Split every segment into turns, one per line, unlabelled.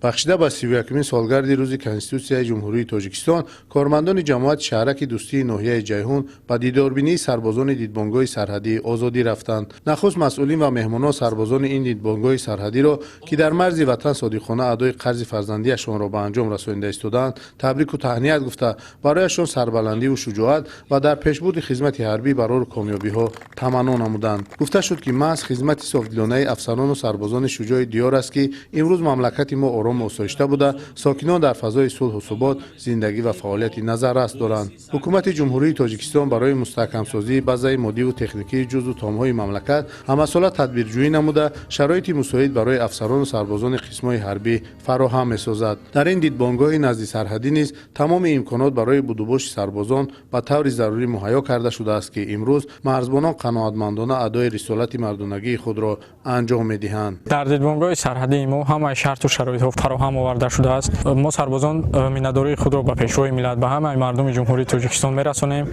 Бахшида ба 31-умин солгарди Рӯзи Конститутсияи Ҷумҳурии Тоҷикистон, кормандони ҷамоати шаҳраки Дӯстии ноҳияи Ҷайҳун ба дидорбинии сарбозони дидбонгоҳи сарҳадии Озодӣ рафтанд. Нахуст масъулин ва меҳмонон сарбозони ин дидбонгоҳи сарҳадиро, ки дар марзи ватан содиқона адои қарзи фарзандиашонро ба анҷом расонида истодаанд, табрику таҳният гуфта, барояшон сарбаландиву шуҷоат ва дар пешбурди хизмати ҳарбӣ барору комёбиҳо таманно намуданд. Гуфта шуд, ки маҳз хизмати софдилонаи афсарону сарбозони шуҷои диёр аст, ки имрӯз мамлакати мо орому осоишта буда, сокинон дар фазои сулҳу субот зиндагӣ ва фаъолияти назаррас доранд. Ҳукумати Ҷумҳурии Тоҷикистон барои мустаҳкамсозии базаи моддиву техникии ҷузъу томҳои мамлакат ҳамасола тадбирҷӯӣ намуда, шароити мусоид барои афсарону сарбозони қисмҳои ҳарбӣ фароҳам месозад. Дар ин дидбонгоҳи назди сарҳадӣ низ тамоми имконот барои будубоши сарбозон ба таври зарурӣ муҳайё карда шудааст, ки имрӯз марзбонон қаноатмандона адои рисолати мардонагии худро анҷом медиҳанд.
Дар дидбонгоҳи сарҳадии мо ҳамаи шарту шароитҳо фароҳам оварда шудааст. Мо, сарбозон, миннатдории худро ба Пешвои миллат, ба ҳамаи мардуми Ҷумҳурии Тоҷикистон мерасонем.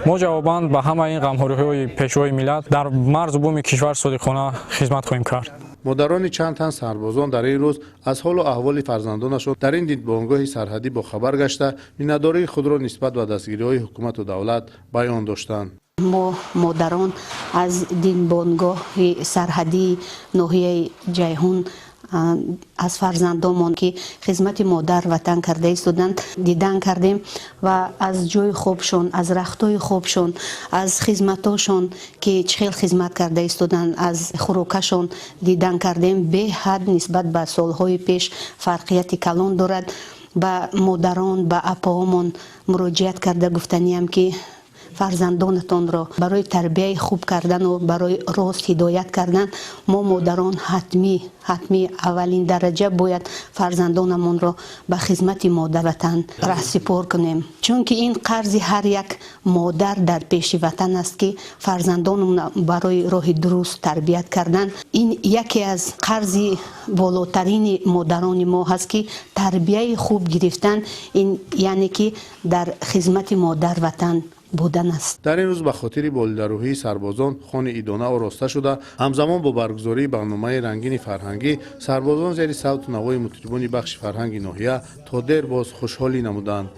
Мо ҷавобан ба ҳамаи ин ғамхориҳои Пешвои миллат дар марзу буми кишвар содиқона хизмат хоҳем кард.
Модарони чанд тан сарбозон дар ин рӯз аз ҳолу аҳволи фарзандонашон дар ин дидбонгоҳи сарҳадӣ бохабар гашта, миннатдории худро нисбат ба дастгириҳои ҳукумату давлат баён доштанд.
Мо, модарон, аз дидбонгоҳи сарҳадии ноҳияи Ҷайҳун аз фарзандомон, ки хизмати модар ватан карда истоданд, дидан кардем ва аз ҷои хобшон, аз рахтҳои хобшон, аз хизматошон, ки чӣ хел хизмат карда истоданд, аз хӯрокашон дидан кардем. Беҳад нисбат ба солҳои пеш фарқияти калон дорад. Ба модарон, ба апаомон муроҷиат карда гуфтаниям, ки фарзандонатонро барои тарбияи хуб кардану барои рост ҳидоят кардан мо, модарон, ҳатмӣ, ҳатмӣ, аввалин дараҷа бояд фарзандонамонро ба хизмати модарватан раҳсипор кунем, чунки ин қарзи ҳар як модар дар пеши ватан аст, ки фарзандонамон барои роҳи дуруст тарбият кардан. Ин яке аз қарзи болотарини модарони мо ҳаст, ки тарбияи хуб гирифтан ин яъне ки дар хизмати модар ватан будан аст.
Дар ин рӯз ба хотири болидарӯҳии сарбозон хони идона ороста шуда, ҳамзамон бо баргузории барномаи рангини фарҳангӣ сарбозон зери савту навои мутрибони бахши фарҳанги ноҳия то дер боз хушҳолӣ намуданд.